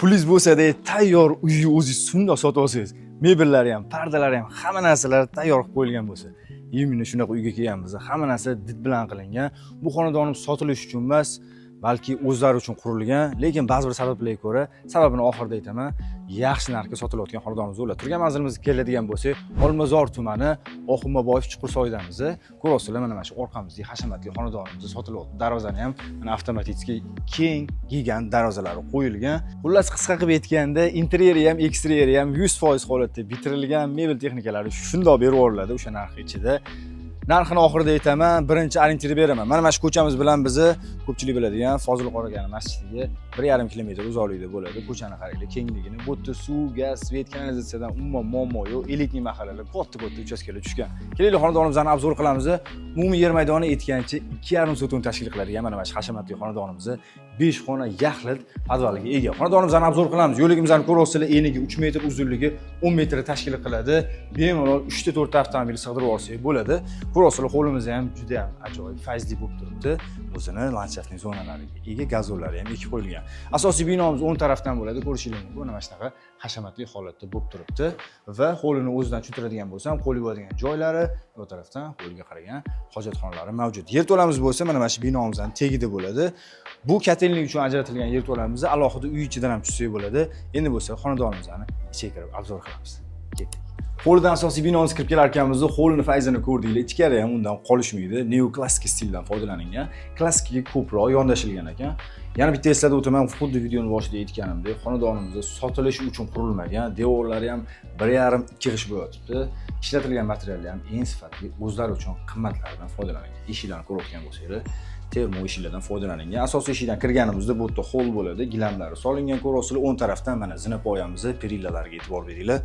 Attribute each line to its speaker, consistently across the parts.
Speaker 1: Pulingiz bo'lsa-da, tayyor uyni o'zingiz shundoq sotib olsangiz, mebellari ham, pardalari ham, hamma narsalari tayyor qilib qo'yilgan bo'lsa. Именно shunaqa uyga kelganmiz. Hamma narsa did bilan qilingan. Bu xonadonimiz sotilish uchun emas, balki o'zlari uchun qurilgan, lekin ba'zi bir sabablarga ko'ra, sababini oxirida aytaman, yaxshi narxga sotilayotgan xonadonimiz bo'ladi. Turgan manzilimizga keladigan bo'lsak, Olmazor tumani, Oxunboboyev Chuqursoydamiz. Ko'ryapsizlar, mana shu orqamizdagi hashamatli xonadonimiz sotilyapti. Darvozani ham mana avtomatik keng, gigant darvozalari qo'yilgan. Xullas, qisqa qilib aytganda, interyeri ham, eksteryeri ham 100% holatda bitirilgan, mebel texnikalari shundoq berib yuboriladi o'sha narx ichida. Narxini oxirida aytaman, birinchi ориентир beraman. Mana shu ko'chamiz bilan bizni ko'pchilik biladigan Fozil Qori masjidiga 1,5 kilometr uzoqlikda bo'ladi. Ko'chani qaranglar kengligini. Bu yerda suv, gaz, свет, kanalizatsiyadan umuman muammo yo'q. Элитный mahallalar, katta-katta uchastkalar tushgan. Kelinglar, xonadonimizni обзор qilamiz. Umumiy yer maydoni aytgancha 2,5 sotixni tashkil qiladigan mana shu hashamatli xonadonimizni 5 xona yaxlit podvaliga ega. Xonadonimizni обзор qilamiz. Yo'ligimizni ko'ryapsizlar, enigi 3 metr, uzunligi 10 metr tashkil qiladi. Bemalol 3 ta 4 ta avtomobil sig'dirib olsak bo'ladi. Ko'ryapsizlar, hovlimiz ham juda ham ajoyib, fayzli bo'lib turibdi. O'zini ландшафтный zonalariga ega, gazonlari ham ekib qo'yilgan. Asosiy binomiz o'ng tarafdan bo'ladi, ko'rishingiz mumkin. Mana shunaqa hashamatli holatda bo'lib turibdi va hovlini o'zidan tushuntiradigan bo'lsam, qo'l yuvadigan joylari, bu tarafdan hovliga qaragan hojatxonalari mavjud. Yerto'lamiz bo'lsa, mana shu binomizning tagida bo'ladi. Bu котельник uchun ajratilgan yerto'lamizni alohida uy ichidan ham tushsak bo'ladi. Endi bo'lsa xonadonimizni ichiga kirib обзор qilamiz. Ketdik. Hovlidan asosiy binomiz kirib kelar ekanmiz, hovlini fayzini ko'rdinglar, ichkari ham undan qolishmaydi. Neoklassik stildan foydalanilgan. Klassikaga ko'proq yondashilgan ekan. Yana bitta eslatib o'taman, xuddi videoni boshida aytganimdek, xonadonimizda sotilish uchun qurilmagan, devorlari ham 1,5-2 g'isht bo'yotibdi. Ishlatilgan materiallar ham eng sifatli, o'zlari uchun qimmatlaridan foydalanilgan. Eshiklarni ko'rayotgan bo'lsanglar, termo eshiklardan foydalanilgan. Asosiy eshikdan kirganimizda bu yerda hol bo'ladi, gilamlari solingan, ko'ryapsizlar. O'ng tarafdan mana zinapoyamizni perillalarga e'tibor beringlar.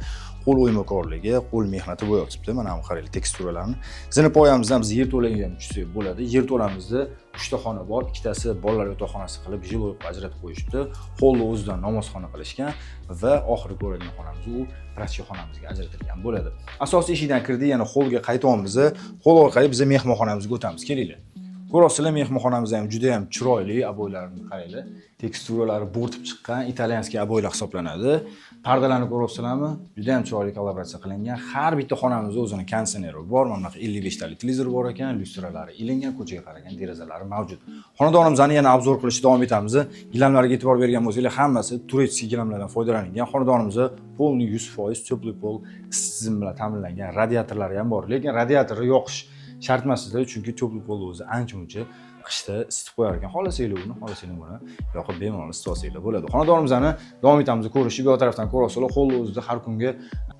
Speaker 1: Qo'l o'ymakorligi, qo'l mehnati bo'yotibdi. Mana bu qaranglar teksturalarni. Zinapoyamizdan biz yerto'laga ham tushsak bo'ladi. Yerto'lamizda uchta xona bor, ikkitasi bolalar yotoqxonasi qilib, жилой qilib ajratib qo'yishibdi. Holni o'zidan namozxona qilishgan va oxiri ko'radigan xonamiz u прачка xonamizga ajratilgan bo'ladi. Asosiy eshikdan kirdik, yana holga qaytyapmiz. Hol orqali biz mehmonxonamizga o'tamiz. Kelinglar. Ko'ryapsizlar, mehmonxonamiz ham juda ham chiroyli, обой larini qaranglar. Teksturalari bo'rtib chiqqan итальянский обой lar hisoblanadi. Pardalarni ko'ryapsizlarmi? Juda ham chiroyli kollaboratsiya qilingan. Har bitta xonamizda o'zini konditsioneri bor. Mana bunaqa 55 talik televizor bor ekan, lyustralari ilingan, ko'chaga qaragan derazalari mavjud. Xonadonimizni yana обзор qilishda davom etamiz. Gilamlarga e'tibor bergan bo'lsanglar, hammasi турецкий gilamlardan foydalanilgan. Xonadonimizda полный 100% теплый пол tizim bilan ta'minlangan, radiatorlari ham bor. Lekin radiatorni yoqish shart emas sizlar, chunki теплый пол o'zi ancha muncha qishda isitib qo'yar ekan. Xohlasanglar uni, xohlasanglar buni yoqib bemalol isitib olsanglar bo'ladi. Xonadonimizni davom etamiz ko'rishni. Bu yoq tarafdan ko'ryapsizlar, holni o'zida har kunga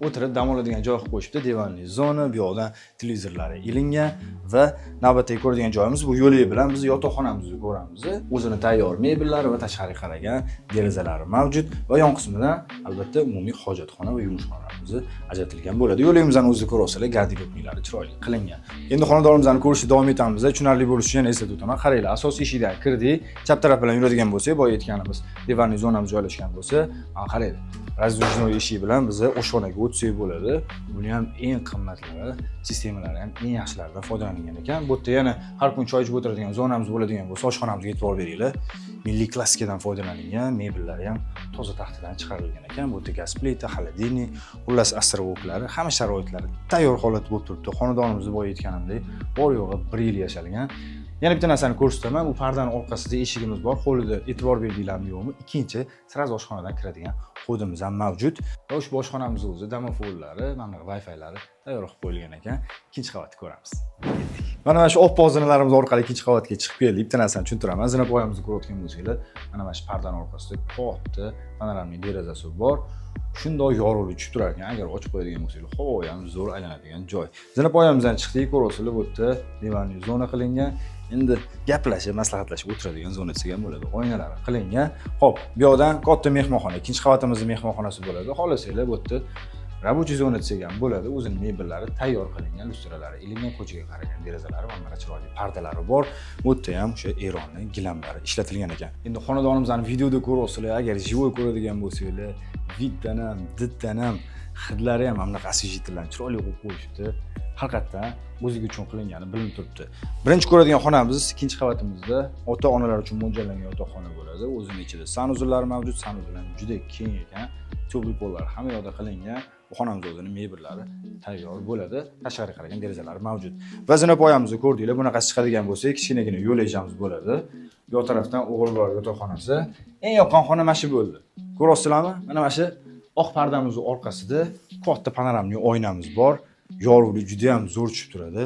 Speaker 1: o'tirib dam oladigan joy qilib qo'yishibdi. Диванный zona, bu yoqdan televizorlari ilingan va navbatdagi ko'radigan joyimiz bu yo'lak bilan biz yotoqxonamizni ko'ramiz. O'zini tayyor mebellari va tashqariga qaragan derazalari mavjud va yon qismidan albatta umumiy hojatxona va yumushxonamiz ajratilgan bo'ladi. Yo'lagimizni o'zida ko'ryapsizlar, гардеробный lari chiroyli qilingan. Endi xonadonimizni ko'rishda davom etamiz. Tushunarli bo'lishi uchun yana eslatib o'taman. Qaranglar, asosiy eshikdan kirdik, chap taraf bilan yuradigan bo'lsak, boya aytganimiz диванный zonamiz joylashgan bo'lsa, mana qaranglar, раздвижной eshik bilan biz oshxonaga o'tsak bo'ladi. Buni ham eng qimmatlari, sistemalari ham eng yaxshilaridan foydalanilgan ekan. Bu yerda yana har kun choy ichib o'tiradigan zonamiz bo'ladigan bo'lsa, oshxonamizga e'tibor beringlar. Milliy klassikadan foydalanilgan, mebellari ham toza taxtadan chiqarilgan ekan. Bu yerda gaz plita, холодильник, xullas островок lari, hamma sharoitlari tayyor holatda bo'lib turibdi. Xonadonimizni boya aytganimdek, bor yo'g'i bir yil yashalgan. Yana bitta narsani ko'rsataman. Bu pardani orqasida eshigimiz bor. Hovlida e'tibor berdinglarmi, yo'qmi, ikkinchi сразу oshxonadan kiradigan ход imiz ham mavjud va ushbu oshxonamizni o'zi domofonlari, mana bunaqa Wi-Fi'lari tayyor qilib qo'yilgan ekan. Ikkinchi qavatni ko'ramiz. Ketdik. Mana shu oppoq zinalarimiz orqali ikkinchi qavatga chiqib keldik. Bitta narsani tushuntiraman. Zinapoyamizni ko'rayotgan bo'lsanglar, mana shu pardani orqasida katta панорамный derazasi bor. Shundoq yorug'lik tushib turar ekan. Agar ochib qo'yadigan bo'lsanglar, havo ham zo'r aylanadigan joy. Zinapoyamizdan chiqdik, ko'ryapsizlar, bu yerda диванный zona qilingan. Endi gaplashib, maslahatlashib o'tiradigan zona desak ham bo'ladi. Oynalari qilingan. Xo'p, bu yoqdan katta mehmonxona, ikkinchi qavatimizni mehmonxonasi bo'ladi. Xohlasanglar, bu yerda рабочий zona desak ham bo'ladi. O'zini mebellari tayyor qilingan, lyustralari ilingan, ko'chaga qaragan derazalari va mana chiroyli pardalari bor. Bu yerda ham o'sha Eronni gilamlari ishlatilgan ekan. Endi xonadonimizni videoda ko'ryapsizlar, agar живой ko'radigan bo'lsanglar, Вид dan ham, diddan ham, hidlari ham mana bunaqa освежитель larni chiroyli qo'yib qo'yishibdi. Haqiqatdan o'ziga uchun qilingani bilinib turibdi. Birinchi ko'radigan xonamiz ikkinchi qavatimizda ota onalar uchun mo'ljallangan yotoqxona bo'ladi. O'zini ichida санузел lari mavjud. Санузел ham juda keng ekan, теплый пол lar hamma yoqda qilingan. Bu xonamiz o'zini mebellari tayyor bo'ladi, tashqariga qaragan derazalari mavjud. Va zinapoyamizni ko'rdinglar. Bunaqasi chiqadigan bo'lsak, kichkinagina yo'lakchamiz bo'ladi. Bu yoq tarafdan o'g'il bola yotoqxonasi. Eng yoqqan xona mana shu bo'ldi, ko'ryapsizlarmi? Mana shu oq pardamizni orqasida katta панорамный oynamiz bor, yorug'lik juda ham zo'r tushib turadi.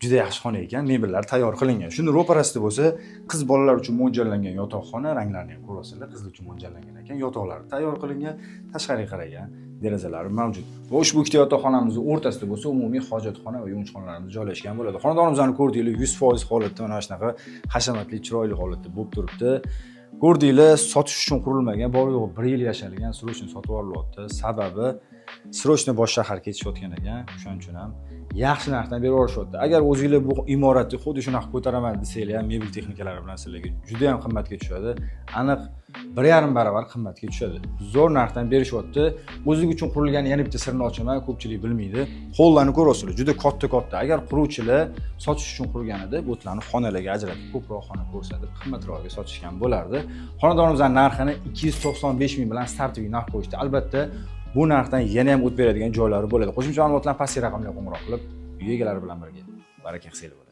Speaker 1: Juda yaxshi xona ekan, mebellar tayyor qilingan. Shuni ro'parasida bo'lsa qiz bolalar uchun mo'ljallangan yotoqxona. Ranglarni ham ko'ryapsizlar, qizlar uchun mo'ljallangan ekan. Yotoqlari tayyor qilingan, tashqariga qaragan derazalari mavjud. Va ushbu ikkita yotoqxonamizni o'rtasida bo'lsa umumiy hojatxona va yuvinchxonalarimiz joylashgan bo'ladi. Xonadonimizni ko'rdinglar, 100% holatda mana shunaqa hashamatli, chiroyli holatda bo'lib turibdi. Ko'rdinglar, sotish uchun qurilmagan, bor yo'g'i 1 yil yashalgan, срочно sotib yuborilyapti. Sababi срочно boshqa shaharga ketishayotgan ekan, o'shaning uchun ham yaxshi narxdan berib yuborishyapti. Agar o'zinglar bu imoratni xuddi shunaqa ko'taraman desanglar ham, mebel texnikalari bilan sizlarga juda ham qimmatga tushadi, aniq 1,5 barobar qimmatga tushadi. Zo'r narxdan berishyapti. O'zligi uchun qurilgan. Yana bitta sirni ochaman, ko'pchilik bilmaydi. Hollarni ko'ryapsizlar, juda katta katta. Agar quruvchilar sotish uchun qurganida, bu yerlarni xonalarga ajratib, ko'proq xona ko'rsatib, qimmatroqga sotishgan bo'lardi. Xonadonimizning narxini 295 ming bilan стартовый narx qo'yishdi. Albatta, bu narxdan yana ham o't beradigan joylari bo'ladi. Qo'shimcha ma'lumotlar pastki raqamga qo'ng'iroq qilib, uy egalari bilan birga baraka qilsanglar bo'ladi.